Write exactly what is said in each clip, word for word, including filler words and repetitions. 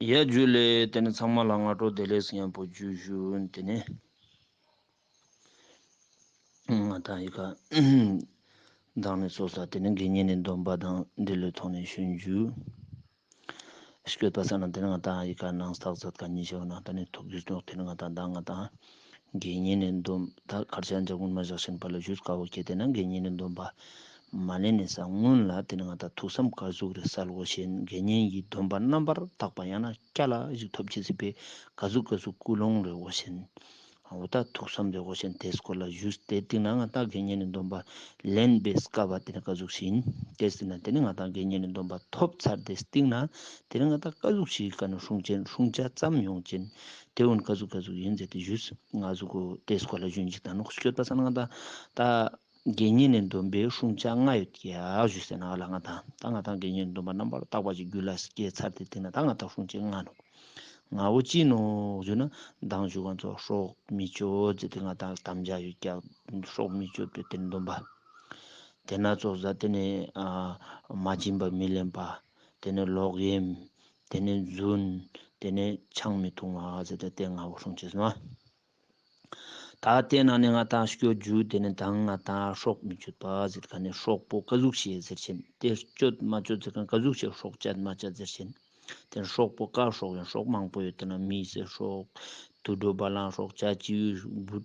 ཡ་ཇུ་ལེ། ཏེ་ནེ་ཚང་མ་ལ་སྔ་དྲོ་བདེ་ལེགས་ཡང་པོ་ཇུ་ཞུ། ཏེ་ནེ་ང་ཏང་ཡི་ཀ་མདང་ནེ་ཚོགས་ས་ཏེ་ནེ་དགེ་བསྙེན་ནི་སྡོམ་པ་དང་འབྲེལ་ལོ་ཐོག་ནེ་ཞུན་ཇུ། སྐྱོད་པ་ས་ན་ཏེ་ནེ་ང་ཏང་ཡི་ཀ་ནང་སྟག་ཛད་ཁན་ཉི་ཤོ་ན་ཏེ་ནེ་ཐུགས་རྒྱུས་ནོག། ཏེ་ནེ་ང་ཏང་ད་ང་ཏང་དགེ་བསྙེན་ནི་སྡོམ་ད་ཁར་ཆེན་ཇག་མུན་མ་ཞག་ཤིན་པ་ལ་ཞུས་ཀ་བོ་ཁྱེད་ཏེ་ན་དགེ་བསྙེན་ནི་སྡོམ་པ་མ་ལེན་ནི་ས་སྔུན་ལ་ཏེ་ནེ་ང་ཏང་ཐུགས་བསམ་ཀ་ཟུག་རེ་སལ་གོས་ཤེན། དགེ་བསྙེན་གྱི་སྡོམ་པ་རྣམ་པར་དག་པ་ཡང་ན་སྐྱ་ལ་ཞིག་ཐོབ་ཅེས་སི་ཕིའ་ཀ་ཟུག་ཀ་ཟུག་ཀུན་སློང་རེ་གོས་ཤེན། འོ་ད་ཐུགས་བསམ་རེ་གོས་ཤེན། ཏེ་སྐོར་ལ་ཞུས་ཏེ་སྟིང་ནེ་ང་ཏང་དགེ་བསྙེན་ནི་སྡོམ་པ་ལེན་པའི་སྐབས་ཏེ་ནེ་ཀ་ཟུག་ཤིག་ཨིན། ཏེ་སྟིང་ནེ་ཏེ་ནེ་ང་ཏང་དགེ་བསྙེན་ནི་སྡོམ་པ་ཐོབ་ཚར་ཏེ་སྟིང་ནེ་ཏེ་ནེ་ང་ཏང་ཀ་ཟུག་ཤིག་ཀ་ནེ་སྲུང་ཅེན་སྲུང་ཅེས་ཙམ་ཡོང་ཅེན། ཏེ་འོན་ཀ་ཟུག་ཀ་ཟུག་ཨིན་ཟེར་ཏེ་ཞུས། ང་ཟུག་གོ་ཏེ་སྐོར་ལ་ཞུན་ཅིག་ད་ནོག། སྐྱོད་པ་ས་ན་ང་ཏང་ད་དགེ་བསྙེན་ནི་སྡོམ་པའི་སྲུང་ཅེས་ལྔ་ཡོད་ཀྱག་ཞུས་ཟེར་ན་ང་ལ་ང་ཏང་ད་ང་ཏང་དགེ་བསྙེན་ནི་སྡོམ་པ་རྣམ་པར་དག་པ་ཞིག་རྒྱུད་ལ་སྐྱེས་ཚར་ཏེ་སྟིང་ནེ་ད་ང་ཏང་སྲུང་ཅེས་ལྔ་ནོག། ང་བོ་ཅི་ནོག་ཞུ་ན་མདང་ཞུ་ཁན་ཚོ་སྲོག་མི་གཅོད་ཟེར་ཏེ་ང་ཏང་དམ་བཅའ་ཡོད་ཀྱག། སྲོག་མི་གཅོད་པའི་ཏེ་ནེ་སྡོམ་པ། ཏེ་ནེ་ཚོགས་ས་ཏེ་ནེ་ཨ་མ་བྱིན་པ་མི་ལེན་པ། ཏེ་ནེ་ལོག་གཡེམ། ཏེ་ནེ་རྫུན། ཏེ་ནེ་ཆང་མི་འཐུང་བ་ཟེར་ཏེ་ཏེ་ལྔ་བོ་སྲུང་ཅེས་ནོག། ད་ཏེ་ནང་ནེ་ང་ཏང་སྐྱོད་ཇུ་ཏེ་ནེ་ད་ང་ཏང་སྲོག་མི་གཅོད་པ་ཟེར་ཁན་ནི་སྲོག་པོ་ཀ་ཟུག་ཤིག་ཟེར་ཅེན། ཏེ་གཅོད་མ་གཅོད་ཟེར་ཁན་ཀ་ཟུག་ཤིག་སྲོག་གཅད་མ་གཅད་ཟེར་ཅེན། ཏེ་ནེ་སྲོག་པོ་ཀ་སྲོག་ཡང་སྲོག་མང་པོ་ཡོད། ཏེ་ནེ་མི་སེ་སྲོག། དུད་འགྲོ་བ་ལང་སྲོག། བྱ་བྱིའུ་འབུ་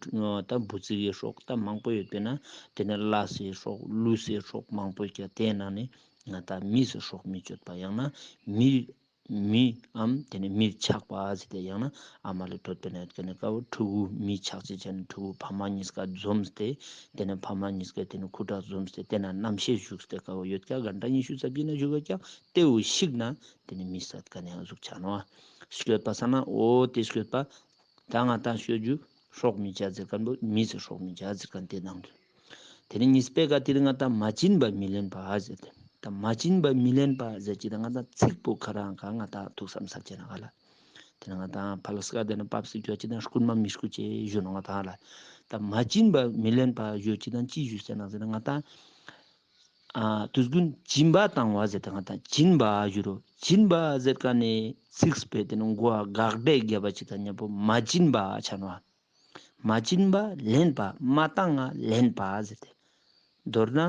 ད་འབུ་ཙིག་གི་སྲོག་ད་མང་པོ་ཡོད་པས་ན་ཏེ་ནེ་ལྷ་སེ་སྲོག་ཀླུ་སེ་སྲོག་མང་པོ་ཡོད་ཀྱག། ཏེ་ནང་ནེ་ང་ཏང་མི་སེ་སྲོག་མི་གཅོད་པ་ཡང་ན་མི་མིའམ་ཏེ་ནེ་མིར་ཆགས་པ་ཟེར་ཏེ་ཡང་ན་ཨ་མ་ལེ་གྲོད་པའི་ནང་ཡོད་ཁན་ནི་ཀ་བོ་ཕྲུ་གུ་མི་ཆགས་ཅེས་ཅན་ཕྲུ་གུ་ཕ་མ་ཉིས་ཀ་འཛོམས་ཏེ་ཏེ་ནེ་ཕ་མ་ཉིས་ཀ་ཏེ་ནེ་ཁུ་ཁྲག་འཛོམས་ཏེ་ཏེ་ནེ་རྣམ་ཤེས་ཞུགས་ཏེ་ཀ་བོ་ཡོད་ཀྱག། གན་ད་ཉི་ཤུ་རྩ་བཞི་ན་ཞུགས་ཀྱག། ཏེ་བོ་ཤིག་ན་ཏེ་ནེ་མི་སད་ཁན་ནི་ཨ་ཟུག་ཆ་ནོག། སྐྱོད་པ་ས་ན་འོ་ཏེ་སྐྱོད་པ་ད་ང་ཏང་སྐྱོད་ཇུ་སྲོག་མི་གཅད་ཟེར་ཁན་བོ་མི་སེ་སྲོག་མི་གཅད་ཟེར་ཁན་ཏེ་ནང་དུ། ཏེ་ནེ་ཉིས་པའི་ཀ་ཏེ་ནེ་ང་ཏང་མ་བྱིན་པ་མི་ལེན་པ་ཟེར་ཏེ། ད་མ་བྱིན་པ་མི་ལེན་པ་ཟེར་ཅེ་ད་ང་ཏང་ཚིག་པོ་ཁ་རང་ཀ་ང་ཏང་ཐུགས་བསམ་ས་ཅེ་ན་ག་ལ། ཏེ་ནེ་ང་ཏང་ཕལ་སྐད་ཏེ་ནེ་བབས་སེ་སྐྱོད་ཅེ་ད་རྐུན་མ་མི་རྐུ་ཅེས་ཞུ་ནོག་ང་ཏང་ལ། ད་མ་བྱིན་པ་མི་ལེན་པ་ཞུ་ཅེ་ད་ཅི་ཞུ་ཟེར་ན་ཟེར་ན་ང་ཏང་ཨ་དུས་རྒྱུན་སྦྱིན་པ་བཏང་བ་ཟེར་ཏེ་ང་ཏང་སྦྱིན་པ་ཞུ་རུ། སྦྱིན་པ་ཟེར་ཁན་ནི་ཚིག་སྤེ་ཏེ་ནེ་མགོ་ཨ་དགག་སྒྲ་རྒྱབ་པ་ཅིག་དང་མཉམ་པོ་མ་བྱིན་པ་ཆ་ནོག། མ་བྱིན་པ་ལེན་པ། མ་བཏང་ང་ལེན་པ་ཟེར་ཏེ། མདོར་ན་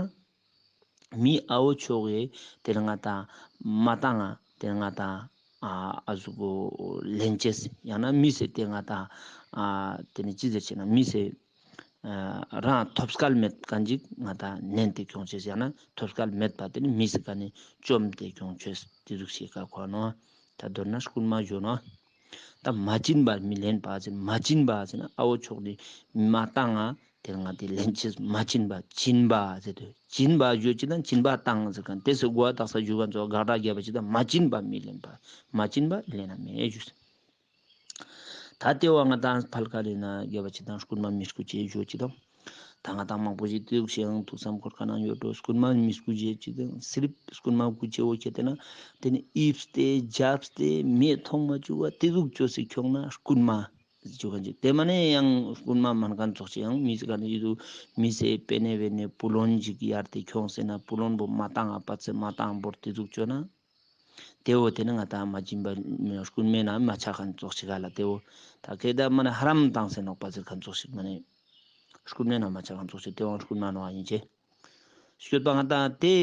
མི་ཨ་བོ་ཆོག་གི་ཏེ་ནེ་ང་ཏང་མ་བཏང་ང་ཏེ་ནེ་ང་ཏང་ཨ་ཨ་ཟུག་གོ་ལེན་ཅེས་ཡང་ན་མི་སེ་ཏེ་ང་ཏང་ཨ་ཏེ་ནེ་ཅི་ཟེར་ཅེ་ན་མི་སེ་ཨ་རང་ཐོབ་སྐལ་མེད་ཁན་ཅིག་ང་ཏང་ནན་ཏེ་ཁྱོང་ཅེས་ཡང་ན་ཐོབ་སྐལ་མེད་པ་ཏེ་ནེ་མི་སེ་ཀ་ནེ་བཅོམ་སྟེ་ཁྱོང་ཅེས་ཏེ་ཟུག་ཤིག་ཀ་ཁོ་ནོག། ད་མདོར་ན་རྐུན་མ་ཞུ་ནོག། ད་མ་བྱིན་པ་མི་ལེན་པ་ཟེར་མ་བྱིན་པ་ཟེར་ན་ཨ་བོ་ཆོག་ནི་མ་བཏང་ང་ཏེ་ང་ཏེ་ལེན་ཅེས་མ་བྱིན་པ་བྱིན་པ་ཟེར་ཏེ་བྱིན་པ་ཞུ་ཅེ་ད་བྱིན་པ་བཏང་ཟེར་ཁན་ཏེ་སེ་མགོ་ཨ་དག་ས་ཞུ་ཁན་ཚོ་དགག་སྒྲ་རྒྱབ་པ་ཅིག་ད་མ་བྱིན་པ་མི་ལེན་པ་མ་བྱིན་པ་ལེན་ན་མེད་ཞུ་ཟེར། ད་ཏེ་བོ་ང་ཏང་ཕལ་སྐད་ལེན་ན་རྒྱབ་པ་ཅིག་དང་རྐུན་མ་མི་རྐུ་ཅེས་ཞུ་ཅིག་དང་། ད་ང་ཏང་མང་པོ་ཞིག་ཏེ་ཟུག་ཤིག་ཡང་ཐུགས་བསམ་འཁོར་ཁན་ཡོད་འགྲོ། རྐུན་མ་མི་རྐུ་ཅེས་ཅིག་དང་སི་རིབ་རྐུན་མ་རྐུ་ཅེས་བོ་ཁྱེད་ཏེ་ན་ཏེ་ནེ་ཨིབས་ཏེ་རྒྱབས་ཏེ་མི་མཐོང་མ་བཅུག་པ་ཏེ་ཟུག་ཅོས་སེ་ཁྱོང་ན་རྐུན་མ་ཞུ་ཁན་ཅིག། ཏེ་མ་ནེ་ཡང་རྐུན་མ་མན་ཁན་ཙོགས་ཤིག་ཡང་མི་སེ་ཀ་ནེ་ཡིད་དུ་མི་སེ་པེ་ནེ་བེ་ནེ་བུ་ལོན་ཅིག་གཡར་ཏེ་ཁྱོངས་ཟེར་ན་བུ་ལོན་བོ་མ་བཏང་ང་པ་ཚེ་མ་བཏང་བོར་ཏེ་ཟུག་ཅོས་ན། ཏེ་བོ་ཏེ་ནེ་ང་ཏང་མ་བྱིན་པ་རྐུན་མའི་ནང་མ་ཆ་ཁན་ཙོགས་ཤིག་ག་ལ་ཏེ་བོ། ད་ཁེ་ད་མ་ནེ་ཧ་རམ་བཏང་སེ་ནོག་པ་ཟེར་ཁན་ཙོགས་ཤིག་མ་ནེ། རྐུན་མའི་ནང་མ་ཆ་ཁན་ཙོགས་ཤིག་ཏེ་བོ་རྐུན་མ་ནོག་ཨ་ཡིན་ཅེ། སྐྱོད་པ་ང་ཏང་ཏེ་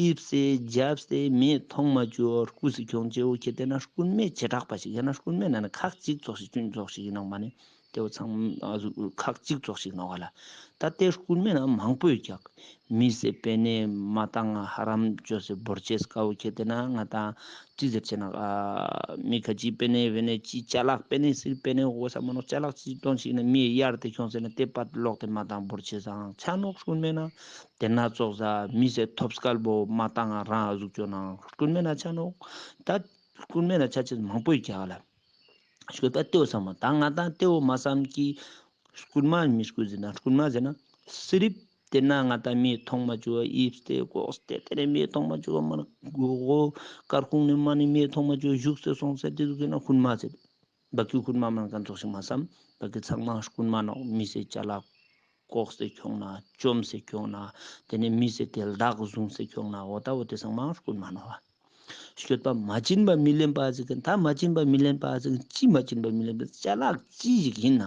ཨིབས་སེ་རྒྱབས་སེ་མི་མཐོང་མ་བཅུག་རྐུས་སེ་ཁྱོང་ཅེས་བོ་ཁྱེད་ཏེ་ན་རྐུན་མའི་བྱེ་བྲག་པ་ཞིག་ཡང་ན་རྐུན་མའི་ནང་ནེ་ཁག་ཅིག་ཙོགས་ཤིག་ཅུན་ཙོགས་ཤིག་ཡིན་ནོག་མ་ནེ། ཏེ་བོ་ཚང་མ་ཁག་ཅིག་ཙོགས་ཤིག་ནོག་ག་ལ། ད་ཏེ་རྐུན་མའི་ནང་མང་པོ་ཡོད་ཀྱག། མི་སེ་པེ་ནེ་མ་བཏང་ང་ཧ་རམ་ཅོས་སེ་བོར་ཅེས་ཀ་བོ་ཁྱེད་ཏེ་ན་ང་ཏང་ཅི་ཟེར་ཅེ་ན་ཨ་མི་ཁ་ཅིག་པེ་ནེ་བེ་ནེ་ཅི་ཅ་ལག་པེ་ནེ་སིར་པེ་ནེ་འོ་ས་མ་ནོག་ཅ་ལག་ཅི་ཏོན་ཞིག་ན་མི་གཡར་ཏེ་ཁྱོངས་ཟེར་ན་ཏེ་པད་ལོག་སྟེ་མ་བཏང་བོར་ཅེས་སང་ཆ་ནོག་རྐུན་མའི་ནང་། ཏེ་ན་ཙོགས་ས་མི་སེ་ཐོབ་སྐལ་བོ་མ་བཏང་ང་རང་ཨ་ཟུག་ཅོས་ན་རྐུན་མའི་ནང་ཆ་ནོག། ད་རྐུན་མའི་ནང་ཆ་ཅེས་མང་པོ་ཡོད་ཀྱག་ལ། ཞུ་ད་ཏེ་བོ་སམ་མ་ད་ང་ཏང་ཏེ་བོ་མ་སམ་གི། རྐུན་མ་མི་རྐུ་ཟེར་ན་རྐུན་མ་ཟེར་ན་སི་རིབ་ཏེ་ན་ང་ཏང་མི་མཐོང་མ་བཅུག་པ་ཨིབས་ཏེ་ལྐོགས་ཏེ་ཏེ་ནེ་མི་མཐོང་མ་བཅུག་པ་མ་ན་མགོ་དཀར་ཁུང་ནེ་མ་ནེ་མི་མཐོང་མ་བཅུག་པ་ཞུགས་ཏེ་སོང་སེ་ཏེ་ཟུག་ཟེར་ན་རྐུན་མ་ཟེར། བ་ཀི་རྐུན་མ་མན་ཁན་ཙོགས་ཤིག་མ་སམ། བ་ཀི་ཚང་མ་རྐུན་མ་ནོག། མི་སེ་ཅ་ལག་ལྐོགས་སེ་ཁྱོང་ན་ཅོམ་སེ་ཁྱོང་ན་ཏེ་ནེ་མི་སེ་ཏེ་ལྡག་བཟུང་སེ་ཁྱོང་ན་འོ་ད་འོ་ཏེ་ཚང་མ་རྐུན་མ་ནོག། སྤྱོད་པ་མ་བྱིན་པ་མི་ལེན་པ་ཟེར་ཁན། ད་མ་བྱིན་པ་མི་ལེན་པ་ཟེར་ཁན་ཅི། མ་བྱིན་པ་མི་ལེན་པ་ཅ་ལག་ཅི་ཞིག་ཡིན་ན།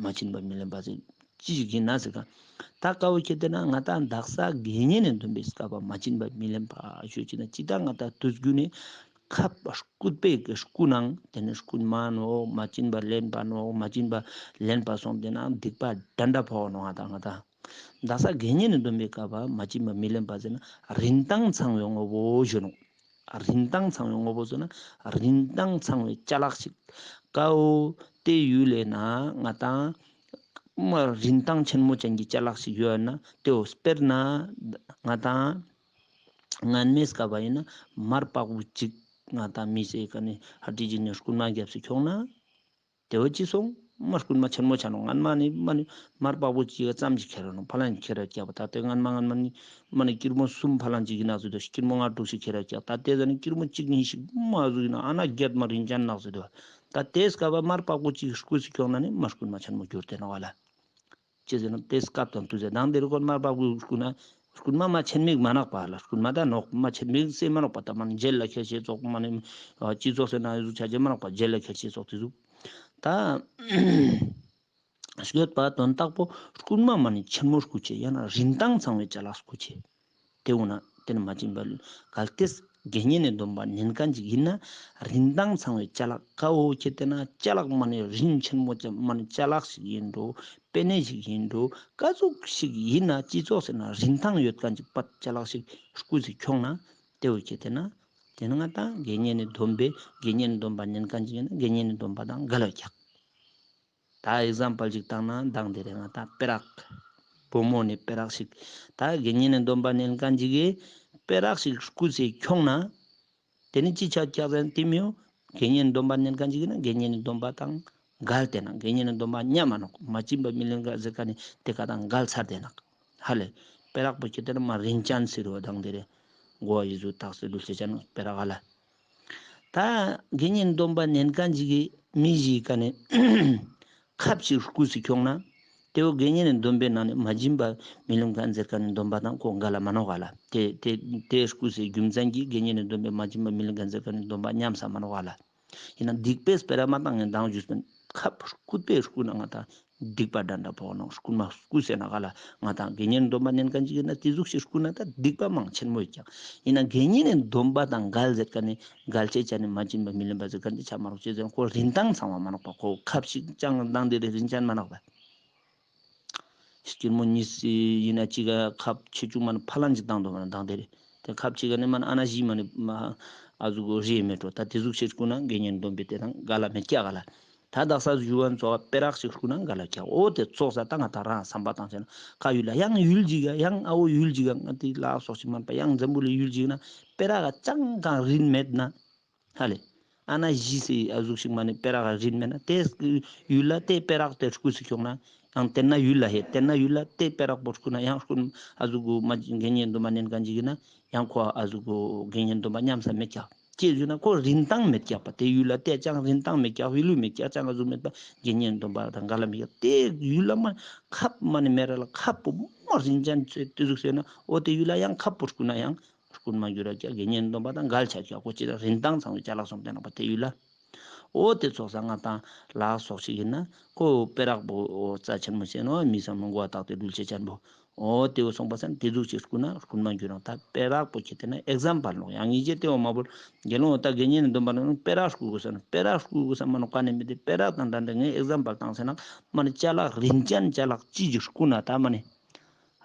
མ་བྱིན་པ་མི་ལེན་པ་ཟེར་ཅི་ཞིག་ཡིན་ན་ཟེར་ཁན། ད་ཀ་བོ་ཁྱེར་ཏེ་ན་ང་ཏང་དག་ས་དགེ་བསྙེན་ནི་སྡོམ་པའི་སྐབས་མ་བྱིན་པ་མི་ལེན་པ་ཞུ་ཅེ་ན། ཅི་ད་ང་ཏང་དུས་རྒྱུན་ནི་ཁབ་སྐུད་པའི་སྐུ་ནང་ཏེ་ནེ་རྐུན་མ་ནོག། མ་བྱིན་པ་ལེན་པ་ནོག། མ་བྱིན་པ་ལེན་པ་སོང་ཏེ་ན་སྡིག་པ་འདྲ་འདྲ་ཕོག་ནོག། ང་ཏང་ང་ཏང་དག་ས་དགེ་བསྙེན་ནི་སྡོམ་པའི་སྐབས་མ་བྱིན་པ་མི་ལེན་པ་ཟེར་ན་རིན་ཐང་ཚང་བའི་དངོས་པོ་ཞུ་ནོག། རིན་ཐང་ཚང་བའི་དངོས་པོ་ཟེར་ན་རིན་ཐང་ཚང་བའི་ཅ་ལག་ཞིག་ཀ་བོ་ཏེ་ཡུལ་ལ་ན་ང་ཏང་མ་རིན་ཐང་ཆེན་མོ་ཅན་གྱི་ཅ་ལག་ཞིག་ཡོད་ན་ཏེ་བོ་དཔེར་ན་ང་ཏང་སྔན་མའི་སྐབས་ཡིན་ན་མར་པག་པོ་ཅིག་ང་ཏང་མི་སེ་ཀ་ནེ་ཧ་ཏི་ཅིག་ནེ་རྐུན་མ་རྒྱབ་སེ་ཁྱོང་ན། ཏེ་བོ་ཅི་སོང་མ་རྐུན་མ་ཆེན་མོ་ཆ་ནོག། སྔན་མ་ནི་མ་ནི་མར་པག་པོ་ཅིག་ག་ཙམ་ཅིག་ཁྱེར་ར་ནོག། ཕ་ལན་ཅིག་ཁྱེར་ར་རྒྱབ་པ། ད་ཏེ་སྔན་མ་སྔན་མ་ནི་མ་ནི་ཀིར་མོ་གསུམ་ཕ་ལན་ཅིག་ཡིན་ན་ཟེར་དོ། ཀིར་མོ་ལྔ་དྲུག་ཅིག་ཁྱེར་ར་རྒྱབ། ད་ཏེ་ཟ་ནི་ཀིར་མོ་ཅིག་ཉིས་ཤིག་མ་ཟུག་ཡིན་ན་ཨ་ན་རྒྱབ་མ་རིན་ཅན་ནག་ཟེར་དོ། ད་ཏེ་སྐབས་མར་པག་པོ་ཅིག་རྐུས་སེ་ཁྱོང་ན་ནི་མ་རྐུན་མ་ཆེན་མོ་གྱུར་ཏེ་ནོག་ག་ལ། ཅི་ཟེར་ན་ཏེ་སྐབས་དང་དུས་ཟེར་དང་ཏེ་རུ་ཁོ་མར་པག་པོ་རྐུ་ན་རྐུན་མ་མ་ཆེན་མིག་མ་ནོག་པ་ལ། རྐུན་མ་ད་ནོག་མ་ཆེན་མིག་སེ་མ་ནོག་པ། ད་མ་ནི་ཇེལ་ལ་ཁྱེར་ཤེས་ཙོགས་མ་ནི་སྤྱི་ཚོགས་སེ་ན་ཡོད་ཟུག་ཆ་ཅེ་མ་ནོག་པ། ཇེལ་ལ་ཁྱེར་ཤེས་ཙོགས་ཏེ་ཟུག། ད་སྤྱོད་པ་དོན་དག་པོ་རྐུན་མ་མ་ནི་ཆེན་མོ་རྐུ་ཅེས་ཡང་ན་རིན་ཐང་ཚང་བའི་ཅ་ལག་རྐུ་ཅེས། ཏེ་འོ་ན་ཏེ་ནི་མ་བྱིན་པ་གལ་ཏེ་དགེ་བསྙེན་ནི་སྡོམ་པ་ནན་ཁན་ཅིག་ཡིན་ན་རིན་ཐང་ཚང་བའི་ཅ་ལག་ཀ་བོ་ཁྱེར་ཏེ་ན་ཅ་ལག་མ་ནི་རིན་ཆེན་མོ་ཅ་མ་ནི་ཅ་ལག་ཞིག་ཡིན་འགྲོ། པེ་ནེ་ཞིག་ཡིན་འགྲོ། ཀ་ཟུག་ཞིག་ཡིན་ན་སྤྱི་ཚོགས་སེ་ན་རིན་ཐང་ཡོད་ཁན་ཅིག་པ་ཅ་ལག་ཞིག་རྐུས་སེ་ཁྱོང་ན་ཏེ་བོ་ཁྱེར་ཏེ་ན་ཏེ་ནི་ང་ཏང་དགེ་བསྙེན་ནི་སྡོམ་པའི་དགེ་བསྙེན་ནི་སྡོམ་པ་ནན་ཁན་ཅིག་ཡིན་ན་དགེ་བསྙེན་ནི་སྡོམ་པ་དང་འགལ་བ་ཀྱག། ད་ཨེག་ཛམ་པལ་ཅིག་བཏང་ན་མདང་དེ་རིང་ང་ད་པེ་རག་བུ་མོ་ནི་པེ་རག་ཞིག་ད་དགེ་བསྙེན་ནི་སྡོམ་པ་ནན་ཁན་ཅིག་གི་པེ་རག་ཞིག་རྐུས་སེ་ཁྱོང་ན། ཏེ་ནི་ཅི་ཆ་ཀྱག་ཟེར་ན་ཏེ་མི་ཡོང་། དགེ་བསྙེན་ནི་སྡོམ་པ་ནན་ཁན་ཅིག་ཡིན་ན་དགེ་བསྙེན་ནི་སྡོམ་པ་དང་འགལ་ཏེ་ན་དགེ་བསྙེན་ནི་སྡོམ་པ་ཉམས་མ་ནོག། མ་བྱིན་པ་མི་ལེན་ཁན་ཟེར་ཁན་ནི་ཏེ་ཀ་དང་འགལ་ཚར་ཏེ་ན། ཧ་ལེ། པེ་རག་པོ་ཁྱེར་ཏེ་ན་མ་རིན་ཅན་ཟེར་བ་དང་དེ་རེ། གོ་བ་ཡི་ཟུ་ཐག་སེ་འདུལ་ཅེས་ཅན་པེ་རག་ཧ་ལ། ད་དགེ་བསྙེན་སྡོམ་པ་ནན་ཁན་ཅིག་གི་མི་ཞིག་ག་ནེ་ཁབ་ཅིག་རྐུས་སེ་ཁྱོང་ན། ཏེ་བོ་དགེ་བསྙེན་ནི་སྡོམ་པའི་ནང་ནེ་མ་བྱིན་པ་མི་ལེན་ཁན་ཟེར་ཁན་ནི་སྡོམ་པ་དང་ཁོ་འགལ་ལ་མ་ནོག་ག་ལ། ཏེ་ཏེ་ཏེ་རྐུས་སེ་རྒྱུ་མཚན་གྱིས་དགེ་བསྙེན་ནི་སྡོམ་པའི་མ་བྱིན་པ་མི་ལེན་ཁན་ཟེར་ཁན་ནི་སྡོམ་པ་ཉམས་ས་མ་ནོག་ག་ལ། ཡིན་ན་སྡིག་པའི་སྤེ་ར་མ་བཏང་ངན་དང་ཞུས་པ་ཁབ་རྐུས་པའི་རྐུ་ན་ང་ཏང་སྡིག་པ་འདྲ་འདྲ་ཕོག་ནོག། རྐུན་མ་རྐུས་སེ་ན་ག་ལ་ང་ཏང་དགེ་བསྙེན་སྡོམ་པ་ནན་ཁན་ཅིག་ཡིན་ན་ཏེ་ཟུག་ཞིག་རྐུ་ན་ད་སྡིག་པ་མང་ཆེན་མོ་ཡོད་ཀྱག། ཡིན་ན་དགེ་བསྙེན་ནི་སྡོམ་པ་དང་འགལ་ཟེར་ཁན་ནི་འགལ་ཅེས་ཅན་ནི་མ་བྱིན་པ་མི་ལེན་པ་ཟེར་ཁན་ནི་ཆ་མ་རོགས་ཅེས་ཟེར་ཁོ་རིན་ཐང་ཚང་བ་མ་ནོག་པ། ཁོ་ཁབ་ཞིག་ཅང་དང་དེ་རེ་རིན་ཅན་མ་ནོག་པ། སྐྱིར་མོ་གཉིས་ཡིན་ན་གཅིག་ག་ཁབ་ཆེ་ཆུང་མ་ནི་ཕ་ལན་ཅིག་བཏང་དོ་མ་ན་དང་དེ་རེ། ཏེ་ཁབ་ཅིག་ག་ནི་མ་ནི་ཨ་ན་བཞི་མ་ནི་མ་ཨ་ཟུག་གོ་རེ་མེད་འགྲོ། ད་ཏེ་ཟུག་ཞིག་རྐུ་ན་དགེ་བསྙེན་སྡོམ་པའི་ཏེ་དང་འགལ་ལ་མེད་ཀྱག་ག་ལ། ད་དག་ས་ཞུ་བ་ཙོགས་པེ་རག་ཞིག་རྐུ་ན་འགལ་ལ་ཀྱག། འོ་ཏེ་ཙོགས་ས་ད་ང་ཏང་རང་བསམ་པ་བཏང་ཟེར་ན་ཁ་ཡུལ་ལ་ཡང་ཡུལ་ཅིག་ག་ཡང་ཨ་བོ་ཡུལ་ཅིག་ག་ང་ཏི་ལ་སོགས་ཤིག་མན་པ་ཡང་འཛམ་བུ་གླིང་ཡུལ་ཅིག་ན་པེ་རག་ག་ཅང་གང་རིན་མེད་ན། ཧ་ལེ། ཨ་ན་བཞི་སེ་ཨ་ཟུག་ཞིག་མ་ནི་པེ་རག་རིན་མེད་ན་ཏེ་ཡུལ་ལ་ཏེ་པེ་རག་ཏེ་རྐུས་སེ་ཁྱོང་ན་ཡང་ཏེ་ན་ཡུལ་ལ་ཧེ་ཏེ་ན་ཡུལ་ལ་ཏེ་པེ་རག་པོ་རྐུ་ན་ཡང་རྐུན་ཨ་ཟུག་གོ་མ་དགེ་བསྙེན་སྡོམ་པ་ནན་ཁན་ཅིག་ཡིན་ན་ཡང་ཁོ་ཨ་ཟུག་གོ་དགེ་བསྙེན་སྡོམ་པ་ཉམས་ས་མེད་ཀྱག། ཅི་ཟེར་ན་ཁོ་རིན་ཐང་མེད་ཀྱག་པ། ཏེ་ཡུལ་ལ་ཏེ་ཅང་རིན་ཐང་མེད་ཀྱག། བེ་ལུ་མེད་ཀྱག། ཅང་ཨ་ཟུག་མེད་པ་དགེ་བསྙེན་སྡོམ་པ་དང་འགལ་ལ་མེད་ཀྱག། ཏེ་ཡུལ་ལ་མ་ཁབ་མ་ནི་མེད་ར་ལ་ཁབ་པོ་མ་རིན་ཅན་ཏེ་ཟུག་ཟེར་ན་འོ་ཏེ་ཡུལ་ལ་ཡང་ཁབ་པོ་རྐུ་ན་ཡང་རྐུན་མ་གྱུར་ར་ཀྱག། དགེ་བསྙེན་སྡོམ་པ་དང་འགལ་ཆ་ཀྱག། ཁོ་ཅི་ལ་རིན་ཐང་ཚང་བའི་ཅ་ལག་སོང་སྟེ་ནོག་པ་ཏེ་ཡུལ་ལ། འོ་ཏེ་ཙོགས་ས་ང་ཏང་ལ་སོགས་ཤིག་ཡིན་ན་ཁོ་པེ་རག་པོ་འོ་རྩ་ཆེན་མོ་ཟེར་ནོག། མི་སམ་མོ་གོ་བ་བཏགས་ཏེ་འདུལ་ཅེས་ཅན་པོ། འོ་ཏེ་བོ་སོང་པ་སང་ཏེ་ཟུག་ཅིག་རྐུ་ན་རྐུན་མ་གྱུར་རང་ད་པེ་རག་པོ་ཁྱེར་ཏེ་ན་ཨེག་ཛམ་པལ་ནོག། ཡང་ཉིས་ཅེ་ཏེ་བོ་མ་བོར་དགེ་སློང་འོ་ད་དགེ་བསྙེན་ནི་སྡོམ་པ་ནང་པེ་རག་རྐུ་དགོས་ས་ནོག། པེ་རག་རྐུ་དགོས་ས་མ་ནོག་ག་ནས་མི་དེ་པེ་རག་དང་འདྲ་འདྲ་ངས་ཨེག་ཛམ་པལ་བཏང་ཟེར་ན་མ་ནི་ཅ་ལག་རིན་ཅན་ཅ་ལག་ཅི་ཞིག་རྐུ་ན་ད་མ་ནི་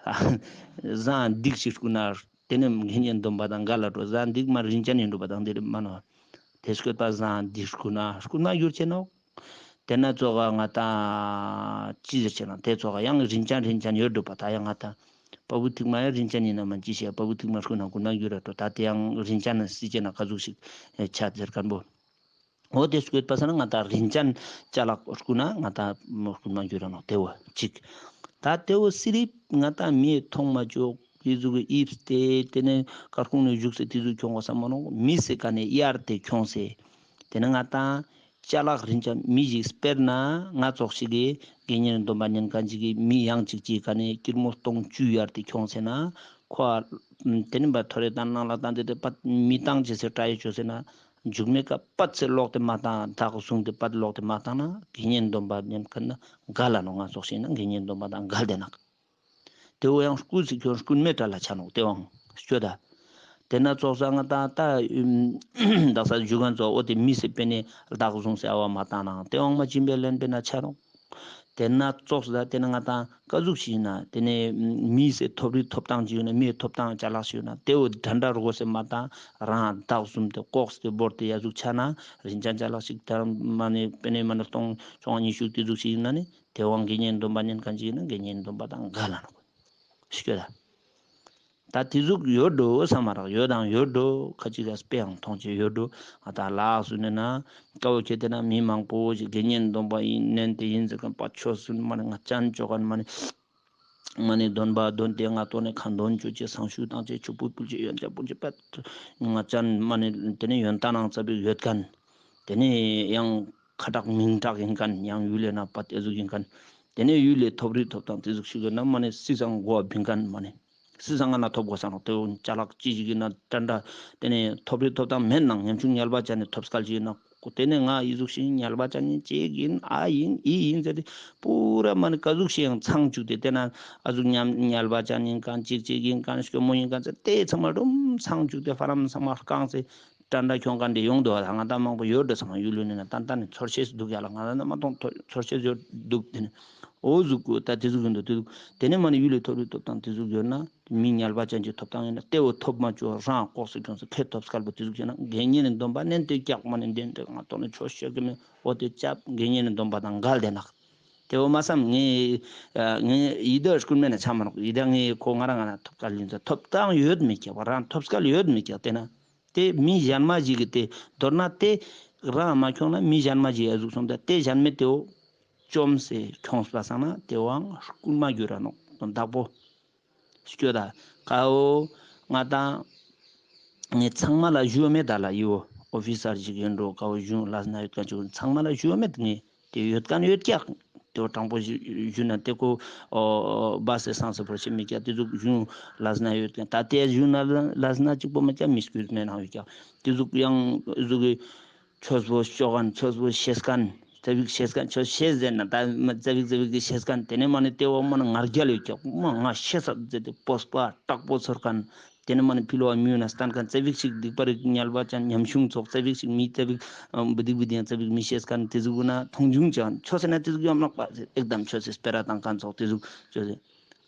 བཟང་སྡིག་ཞིག་རྐུ་ན། ཏེ་ནེ་དགེ་བསྙེན་སྡོམ་པ་དང་འགལ་ལ་འགྲོ། བཟང་སྡིག་མ་རིན་ཅན་ཡིན་འགྲོ་བ་དང་དེ་རེ་མ་ནོག། དེ་སྐྱོད་པ་བཟང་སྡིག་རྐུ་ན་རྐུན་མ་གྱུར་ཅེ་ནོག། ཏེ་ན་ཙོགས་ང་ཏང་ཅི་ཟེར་ཅེ་ན་དེ་ཙོགས་ཡང་རིན་ཅན་རིན་ཅན་ཡོད་འགྲོ་བ། ད་ཡང་ང་ཏང་བ་སྤུ་ཐིག་མ་ཡང་རིན་ཅན་ཡིན་ན་མ་ཅི་ཤེས། བ་སྤུ་ཐིག་མ་རྐུ་ན་རྐུན་མ་གྱུར་ར་འགྲོ། ད་དེ་ཡང་རིན་ཅན་ན་སྲིད་ཅེ་ན་ག་ཟུག་ཞིག་ཆ་ཟེར་མཁན་པོ། འོ་དེ་སྐྱོད་པ་ས་ན་ང་ཏང་རིན་ཅན་ཅ་ལག་རྐུ་ན་ང་ཏང་རྐུན་མ་གྱུར་ར་ནོག། དེ་བོ་གཅིག། ད་དེ་བོ་སི་རིབ་ང་ཏང་མིའི་མཐོང་མ་ཅོག་ཡི་ཟུག་གི་ཨིབས་ཏེ་དེ་ནེ་དཀར་ཁུང་ནེ་བཞུགས་སེ་དེ་ཟུག་ཁྱོང་བ་ས་མ་ནོག། མི་སེ་ཀ་ནེ་གཡར་ཏེ་ཁྱོང་སེ་དེ་ནེ་ང་ཏང་ཅ་ལག་རིན་ཅན་མི་ཞིག་དཔེར་ན་ང་ཙོགས་ཤིག་གི་དགེ་བསྙེན་སྡོམ་པ་ཉན་མཁན་ཅིག་གི་མི་ཡང་ཅིག་ཅིག་ཀ་ནེ་སྐྱིར་མོ་སྟོང་བཅུ་གཡར་ཏེ་ཁྱོང་སེ་ན་ཁོ་ དེ་ནི་བ་ཐོ་རེ་དང་ནང་ལ་དང་དེ་དེ་པད་མི་བཏང་ཅེས་སི་དྲ་ཡི་ཅོས་ཟེར་ན། མཇུག་མའི་ཀ་པད་ཟེར་ལོག་སྟེ་མ་བཏང་། བདག་བཟུང་སྟེ་པད་ལོག་སྟེ་མ་བཏང་ན་དགེ་བསྙེན་སྡོམ་པ་ཉན་མཁན་ན་འགལ་ལ་ནོག་ང་ཙོགས་ཤིག་ན་དགེ་བསྙེན་སྡོམ་པ་དང་འགལ་ཏེ་ནོག་དེ་བོ་ཡང་རྐུས་སི་ཁྱོད་རྐུན་མའི་གྲལ་ལ་ཆ་ནོག་དེ་བོའང་སྐྱོ་ད། དེ་ན་ཙོགས་ས་ང་ཏང་ད་དག་ས་ཞུ་མཁན་ཙོགས་འོ་དེ་མི་སི་པེ་ནེ་བདག་བཟུང་སི་ཨ་བ་མ་བཏང་ནའང་དེ་བོའང་མ་བྱིན་པའི་ལན་པེ་ན་ཆ་ནོག་དེ་ན་ཙོགས་ས་དེ་ན་ང་ཏང་ཀ་ཟུག་ཞིག་ན་དེ་ནེ་མི་སི་ཐོབ་རིག་ཐོབ་ཐང་ཅིག་ཡོད་ན་མིའི་ཐོབ་ཐང་ཅ་ལག་ཞིག་ཡོད་ན་དེ་བོ་དྲན་དྲ་རུ་གོ་སེ་མ་བཏང་རང་བདག་བཟུང་སྟེ་ལྐོག་སྟེ་བོར་ཏེ་ཡ་ཟུག་ཆ་ན་རིན་ཅན་ཅ་ལག་ཞིག་དར་མ་ནེ་པེ་ནེ་མ་ནེ་སྟོང་ཆུང་ཉི་ཤུ་དེ་ཟུག་ཞིག་ཡིན་ན་ནི། དེ་བོའང་དགེ་བསྙེན་སྡོམ་པ་ཉན་མཁན་ཅིག་ཡིན་ན་དགེ་བསྙེན་སྡོམ་པ་དང་འགལ་ལ་ནོག་སྐྱོ་ད། ད་དེ་ཟུག་ཡོད་འགྲོ་བསམ་མ་རག་ཡོད་དང་ཡོད་འགྲོ་ཁ་ཅིག་ག་དཔེའང་མཐོང་ཅེས་ཡོད་འགྲོ། ང་ཏང་ལགས་སུ་ནེ་ན་ཀ་བོ་ཁྱེད་དེ་ན་མི་མང་པོ་ཞིག་དགེ་བསྙེན་སྡོམ་པ་ཡིན་ནན་ཏེ་ཡིན་ཟེར་མཁན་པ་ཆོས་སུ་མ་ནེ་ང་ཅན་ཅོ་མཁན་མ་ནེ་མ་ནེ་འདོན་པ་འདོན་ཏེ་ང་ཏོ་ནེ་ཁ་འདོན་ཅོ་ཅེས་སང་ཞུ་བཏང་ཅེས་ཆུ་ཕུལ་ཕུལ་ཅེས་ཡོན་ཆབ་ཕུལ་ཅེས་པ་ང་ཅན་མ་ནེ་དེ་ནེ་ཡོན་ཏན་ནང་ཙ་པིག་ཡོད་མཁན། དེ་ནེ་ཡང་ཁ་དྲག་མིང་དྲག་ཡིན་མཁན་ཡང་ཡུལ་ལས་ན་པ་དེ་ཟུག་ཡིན་མཁན། དེ་ནེ་ཡུལ་ལས་ཐོབ་རིག་ཐོབ་ཐང་དེ་ཟུག་ཞིག་ཡོད་ན་མ་ནེ་སི་སང་གོ་བ་བིན་མཁན་མ་ནེ་སི་སང་ང་ན་ཐོབ་གོ་ས་ནོག་དེ་བོ་ཅ་ལག་ཅི་ཞིག་ཡིན་ན་དྲན་དྲ་དེ་ནེ་ཐོབ་རིག་ཐོབ་ཐང་མེད་ནང་ཉམ་ཆུང་ཉལ་བ་ཅན་ནི་ཐོབ་སྐལ་ཞིག་ཡིན་ན་ཁོ་དེ་ནེ་ང་ཡི་ཟུག་ཞིག་ཉལ་བ་ཅན་ནི་ཅིག་ཡིན་ཨ་ཡིན་ཨི་ཡིན་ཟེར་ཏེ་པུ་ར་མ་ནེ་ཀ་ཟུག་ཞིག་ཡང་ཚང་བཅུག་སྟེ་དེ་ན་ཨ་ཟུག་ཉམ་ཉལ་བ་ཅན་ཡིན་མཁན་ཅིག་ཅིག་ཡིན་མཁན་སྐྱོ་མོ་ཡིན་མཁན་ཟེར་དེ་ཚང་མ་རུམ་ཚང་བཅུག་སྟེ་ཧྥ་རམ་ཚང་མ་རྐང་སེ། དྲན་དྲ་ཁྱོང་མཁན་དེ་ཡོང་འདུག་ཨ། ང་ཏང་མང་པོ་ཡོད་འགྲོ་ཚང་མ་ཡུལ་ལུ་ནི་ན་ཏན་ཏན་ནི་ཚོར་ཤེས་འདུག་ཡ་ལ་ང་ཏང་མ་མཐོང་ཚོར་ཤེས་ཡོད་འདུག་དེ་ནི་འོ་ཟུག་གུ་ད་དེ་ཟུག་ཡོད་འདུག་དེ་ཟུག་དེ་ནི་མ་ནི་ཡུལ་ལས་ཐོབ་རིག་ཐོབ་ཐང་དེ་ཟུག་ཡོད་ན་མི་ཉལ་བ་ཅན་གྱི་ཐོབ་ཐང་ཡིན་ན་དེ་བོ་ཐོབ་མ་བཅུག་རང་ལྐོག་སུ་ཁྱོངས་སུ་ཁེ་ཐོབ་སྐལ་པོ་དེ་ཟུག་བྱས་ན་དགེ་བསྙེན་ནི་སྡོམ་པ་ནན་ཏེ་རྒྱག་མ་ནི་འདེན་ཏེ་ང་ཏོ་ནི་ཆོས་ཤོད་གི་མེད། འོ་དེ་ཅབ་དགེ་བསྙེན་ནི་སྡོམ་པ་དང་འགལ་དེ་ནག་དེ་བོ་མ་བསམ་ངས་ངས་ཡི་དྭགས་རྐུན་མ་ན་ཆ་མ་ནོག་ཡི་དྭགས་ངས་ཁོ་ང་རང་ང་ན་ཐོབ་སྐལ་ཡིན་ཟེར་ཐོབ་ཐང་ཡོད་མི་ཀྱག་རང་ཐོབ་སྐལ་ཡོད་མི་ཀྱག་དེ་ན། དེ་མི་གཞན་མ་ཞིག་གི་དེ་མདོར་ན་དེ་རང་མ་ཁྱོངས་ན་མི་གཞན་མ་ཞིག་ཡ་ཟུག་སོང་ད་དེ་གཞན་མའི་དེའོ་བཅོམ་སེ་ཁྱོངས་པ་སང་ན་དེའང་རྐུན་མ་གྱུར་ར་ནོག་དོན་དག་པོ། སྐྱོ་ད་ཀ་བོ་ང་དང་ངས་ཚང་མ་ལ་ཞུ་མེད་ད་ལ་ཡིའོ་ཨོ་ཕི་སར་ཞིག་ཡིན་འགྲོ་ཀ་བོ་གཞུང་ལ་ན་ཡོད་ཀ་ཅིག་ཚང་མ་ལ་ཞུ་མེད་ངས། དེ་ཡོད་མཁན་ཡོད་ཀྱག་དེ་དྲང་པོ་ཞུ་ན་དེ་ཁོ་བ་སེ་སང་སེ་བོར་ཆེ་མི་ཀྱག་དེ་ཟུག་གཞུང་ལ་ན་ཡོད་ཀྱག་ད་དེ་གཞུང་ལ་ན་གཅིག་པོ་མ་ཀྱག་མི་སྐུལ་མེད་ནང་ཡོད་ཀྱག་དེ་ཟུག་ཡང་ཟུག་གི་ཆོས་པོ་ཤོག་གན་ཆོས་པོ་ཤེས་མཁན་ཙ་བིག་ཤེས་མཁན་ཆོས་ཤེས་ཟེར་ན་ད་ཙ་བིག་ཙ་བིག་གི་ཤེས་མཁན་དེ་ནས་མ་ནི་དེ་བོ་མ་ན་ང་རྒྱལ་ཡོད་ཀྱག་མ་ང་ཤེས་ས་ཟེར་ཏེ་སྤོབས་པ་དྲག་པོ་ཚོར་མཁན། དེ་ནས་མ་ནི་ཕི་ལོ་བ་མི་ཡོད་ན་སྟན་མཁན་ཙ་བིག་ཞིག་སྡིག་པ་རིག་ཉལ་བ་ཅན་ཉམ་ཆུང་ཚོགས་ཙ་བིག་ཞིག་མི་ཙ་བིག་བུ་སྡིག་བུ་སྡིག་ཡང་ཙ་བིག་མི་ཤེས་མཁན་དེ་ཟུག་ན་མཐོང་ཆུང་ཅན་ཆོས་ཟེར་ན་དེ་ཟུག་ཡོང་ནོག་པ་ཨེག་དམ་ཆོས་ཟེར་སྤེ་ར་བཏང་མཁན་ཚོགས་དེ་ཟུག་ཆོས་ཟེར་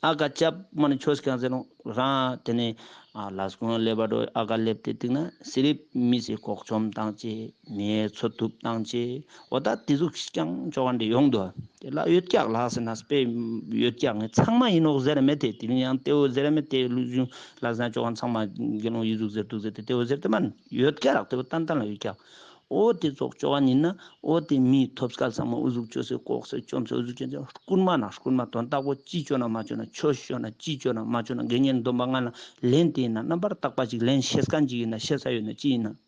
ཨ་ཀ་ཅབ་མ་ནི་ཆོས་ཀྱང་ཟེར་ནོག་རང་དེ་ནས་ཨ་ལས་ཀུན་ལེབ་བ་འགྲོ་ཨ་ཀ་ལེབ་སྟེ་སྟིང་ན་སི་རིབ་མི་སི་ལྐོག་བཅོམ་བཏང་ཅེས་མི་འཚོ་ཐུབ་བཏང་ཅེས་འོ་ད་དེ་ཟུག་ཀྱང་ཆོ་ག་འདི་ཡོང་འདུག་དེ་ལ་ཡོད་ཀྱག་ལགས་ཟེར་ན་དཔེ་ཡོད་ཀྱག་ངས་ཚང་མ་ཡིན་ནོག་ཟེར་མེད་དེ་དེ་ནི་ཡང་དེ་བོ་ཟེར་མེད་དེ་ལུགས་གཞུང་ལགས་ཟེར་ན་ཆོ་ག་ཚང་མ་དགེ་སློང་ཡི་ཟུག་ཟེར་འདུག་ཟེར་ཏེ་དེ་བོ་ཟེར་ཏེ་མ་ཡོད་ཀྱག་རག་དེ་བོ་ཏན་ཏན་ལ་ཡོད་ཀྱག་འོ་དེ་ཙོགས་ཆོ་ག་ཡིན་ན་འོ་དེ་མིའི་ཐོབ་སྐལ་ཚང་མ་འུ་ཟུག་ཆོས་སེ་ལྐོག་སེ་བཅོམ་སེ་འུ་ཟུག་ཅན་ཅན་རྐུན་མ་ན་རྐུན་མ་དོན་དག་པོ་ཅི་ཆོ་ན་མ་ཆོ་ན་ཆོས་ཤོ་ན་ཅི་ཆོ་ན་མ་ཆོ་ན་དགེ་བསྙེན་སྡོམ་པ་ང་ན་ལེན་དེ་ཡིན་ན་རྣམ་པར་དག་པ་ཅིག་ལེན་ཤེས་མཁན་ཅིག་ཡིན་ན་ཤེས་ས་ཡོད་ན་ཅི་ཡིན་ན།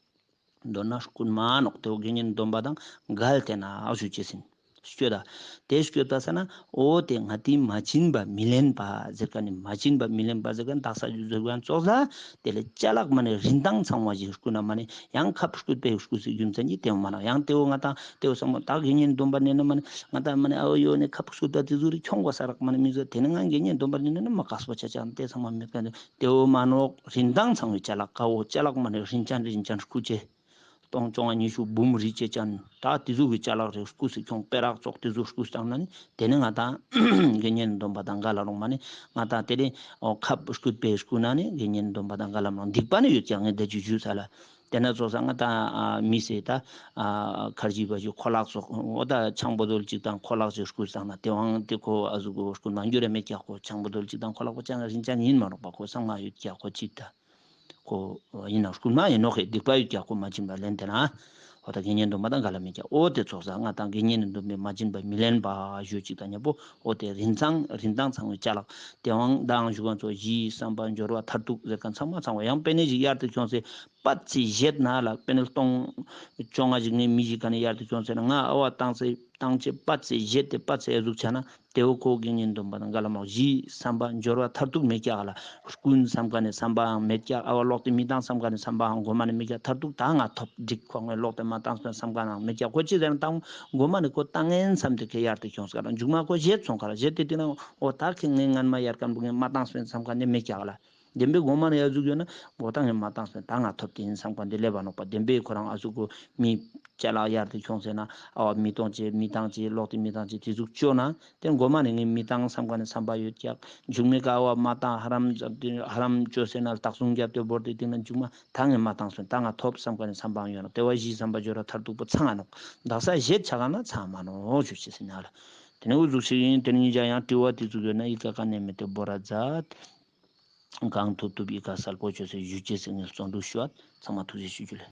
མདོར་ན་རྐུན་མ་ནོག་དེ་བོ་དགེ་བསྙེན་སྡོམ་པ་དང་འགལ་ཏེ་ན་ཨ་ཞུ་ཅེས་ཡིན། སྐྱོད་ད། དེ་སྐྱོད་པ་ས་ན་འོ་དེ་ང་དེ་མ་བྱིན་པ་མི་ལེན་པ་ཟེར་མཁན་ནི་མ་བྱིན་པ་མི་ལེན་པ་ཟེར་མཁན་དག་ས་ཞུ་ཟེར་མཁན་ཙོགས་ལ་དེ་ལས་ཅ་ལག་མ་ནི་རིན་ཐང་ཚང་བ་ཞིག་རྐུ་ན་མ་ནི་ཡང་ཁབ་རྐུད་པའི་རྐུ་སི་རྒྱུ་མཚན་གྱིས་དེ་བོ་མ་ནོག་ཡང་དེ་བོ་ང་དང་དེ་བོ་སོང་མ་དག་དགེ་བསྙེན་སྡོམ་པ་ནི་ན་མ་ནི་ང་དང་མ་ནི་ཨ་བོ་ཡོ་ནི་ཁབ་རྐུད་པ་དེ་ཟུག་རི་ཁྱོང་བ་ས་རག་མ་ནི་མི་ཟོ་དེ་ནི་ང་དགེ་བསྙེན་སྡོམ་པ་ནི་ན་མ་དཀགས་པ་ཆ་ཆ་དེ་ཚང་མ་མེད་མཁན་དེ་བོ་མ་ནོག་རིན་ཐང་ཚང་བའི་ཅ་ལག་ཀ་བོ་ཅ་ལག་མ་ནི་རིན་ཅན་རིན་ཅན་རྐུ་ཅེས། སྟོང་བཅོ་ལྔ་ཉི་ཤུ་འབུམ་རི་ཅེ་ཅན་ད་དེ་ཟུག་གི་ཅ་ལག་རེ་རྐུས་སེ་ཁྱོང་པེ་རག་ཙོགས་དེ་ཟུག་རྐུས་བཏང་ན་ནི་དེ་ནི་ང་དང་དགེ་བསྙེན་སྡོམ་པ་དང་འགལ་ལ་རུང་མ་ནི་ང་དང་དེ་ནི་ཁབ་རྐུད་པའི་རྐུ་ན་ནི་དགེ་བསྙེན་སྡོམ་པ་དང་འགལ་ལ་མ་རུང་སྡིག་པ་ནི་ཡོད་ཀྱང་ངས་དེ་ཅི་ཞུས་ས་ལ་དེ་ན་ཙོགས་ས་ང་དང་མི་སེ་ད་ཁར་ཇི་བ་ཞིག་ཁོ་ལག་ཙོགས་འོ་ད་ཆང་བོ་དོལ་གཅིག་དང་ཁོ་ལག་ཅིག་རྐུས་བཏང་ན་དེ་བང་དེ་ཁོ་ཨ་ཟུག་གོ་རྐུན་མ་འགྱུར་རེ་མེད་ཀྱག་ཁོ་ཆང་བོ་དོལ་གཅིག་དང་ཁོ་ལག་པོ་ཅང་རིན་ཅན་ཡིན་མ་རོགས་པ་ཁོ་ཚང་མ་ཡོད་ཀྱག་ཁོ་གཅིག་ད། ཁོ་ཡིན་ན་རྐུན་མ་ཡིན་ནོག་ཧེ་སྡིག་པ་ཡོད་ཀྱག་ཁོ་མ་བྱིན་པ་ལེན་ཏེ་ན། འོ་ད་དགེ་བསྙེན་སྡོམ་པ་དང་འགལ་ལ་མེད་ཀྱག་འོ་དེ་ཙོགས་ས་ང་དང་དགེ་བསྙེན་སྡོམ་པའི་མ་བྱིན་པ་མི་ལེན་པ་ཞུ་ཅིག་དང་ཉམ་པོ་འོ་དེ་རིན་ཚང་རིན་ཐང་ཚང་བའི་ཅ་ལག་དེ་བང་དང་ཞུ་མཁན་ཚོ་གཞི་བསམ་པ་འབྱོར་བ་མཐར་ཐུག་ཟེར་མཁན་ཚང་མ་ཚང་བ་ཡང་པེ་ནེ་ཞིག་གཡར་ཏེ་ཁྱོངས་སེ་ པད་ཚེ་བཞེད་ན་ལ་དཔེར་ན་སྟོང་བཅོ་ལྔ་ཞིག་ངའི་མི་ཞིག་ག་ནས་ཡར་དུ་ཁྱོངས་ཟེར་ན་ང་ཨ་བ་བཏང་ཚེ་བཏང་ཚེ་པད་ཚེ་བཞེད་དེ་པད་ཚེ་ཨ་ཟུག་ཆ་ན་དེ་བོ་ཁོ་དགེ་བསྙེན་སྡོམ་པ་དང་འགལ་ལ་མོ། གཞི་བསམ་པ་འབྱོར་བ་མཐར་ཐུག་མེད་ཀྱག་ལ། རྐུན་བསམ་ཁན་ནི་བསམ་པའང་མེད་ཀྱག། ཨ་བ་ལོག་སྟེ་མི་བཏང་བསམ་ཁན་ནི་བསམ་པའང་གོ་མ་ནས་མེད་ཀྱག། མཐར་ཐུག་ད་ང་ཐོབ་འགྲིག་ཁོ་ངས་ལོག་སྟེ་མ་བཏང་སོང་བསམ་ཁན་ནང་མེད་ཀྱག། ཁོ་ཅི་ཟེར་ན་བཏང་གོ་མ་ནས་ཁོ་བཏང་ངན་བསམ་དེ་ཁེ་ཡར་དུ་ཁྱོངས་ཀ་ལ་མཇུག་མ་ཁོ་བཞེད་སོང་ཀ་ལ་བཞེད་དེ་དེ་ན་འོ་ད་ཁེ་ངས་སྔན་མ་ཡར་ཁན་བོ་ངས་མ་བཏང་སོང་བསམ་ཁན་ནི་མེད་ཀྱག་ལ། བདེན་པའི་གོ་མ་ནས་ཡ་ཟུག་ཡོད་ན་འོ་ད་ངས་མ་བཏང་སོང་ད་ང་ཐོབ་དེ་ཡིན་བསམ་ཁན་དེ་ལེབ་བ་ནོག་པ། བདེན་པའི་ཁོ་རང་ཨ་ཟུག་གོ་མི་ཅ་ལག་ཡར་དུ་ཁྱོངས་ཟེར་ན་ཨ་བ་མི་གཏོང་ཅེས་མི་བཏང་ཅེས་ལོག་སྟེ་མི་བཏང་ཅེས་དེ་ཟུག་བཅོ་ན། དེ་གོ་མ་ནས་ངས་མི་བཏང་བསམ་ཁན་ནི་བསམ་པ་ཡོད་ཀྱག། མཇུག་མའི་ཀ་བ་མ་བཏང་ཧ་རམ་ཧ་རམ་བཅོ་ཟེར་ན་ལྟག་སུང་རྒྱབ་སྟེ་བོར་ཏེ་སྟེང་ན་མཇུག་མ་ད་ངས་མ་བཏང་སོང་ད་ང་ཐོབ་བསམ་ཁན་ནི་བསམ་པའང་ཡོད་ན་དེ་བ་གཞི་བསམ་པ་འབྱོར་བ་མཐར་ཐུག་པོ་ཚང་ང་ནོག། དག་ས་བཞེད་ཆ་ག་ན་ཚང་མ་ནོག་ཞུ་ཅེས་ཟེར་ན་ལ། དེ་ནས་འུ་ཟུག་ཞིག་ཡིན། དེ་ནས་ཉིན་ཞག་ཡང་དྲི་བ་དེ་ཟུག་ཡོད་ན་ཨི་ཀ་ཀ་ནས་མེད་དེ་བོར་ར་མཛད། གང་ཐུབ་ཐུབ་ཨི་ཀ་གསལ་པོ་བཅོས་སེ་ཞུ་ཅེས་ཟེར་ངས་བརྩོན་འགྲུས་ཞུ་བ། ཚང་མ་ཐུགས་རྗེ་ཆེ་ཞུ་རྒྱུ་ལེ།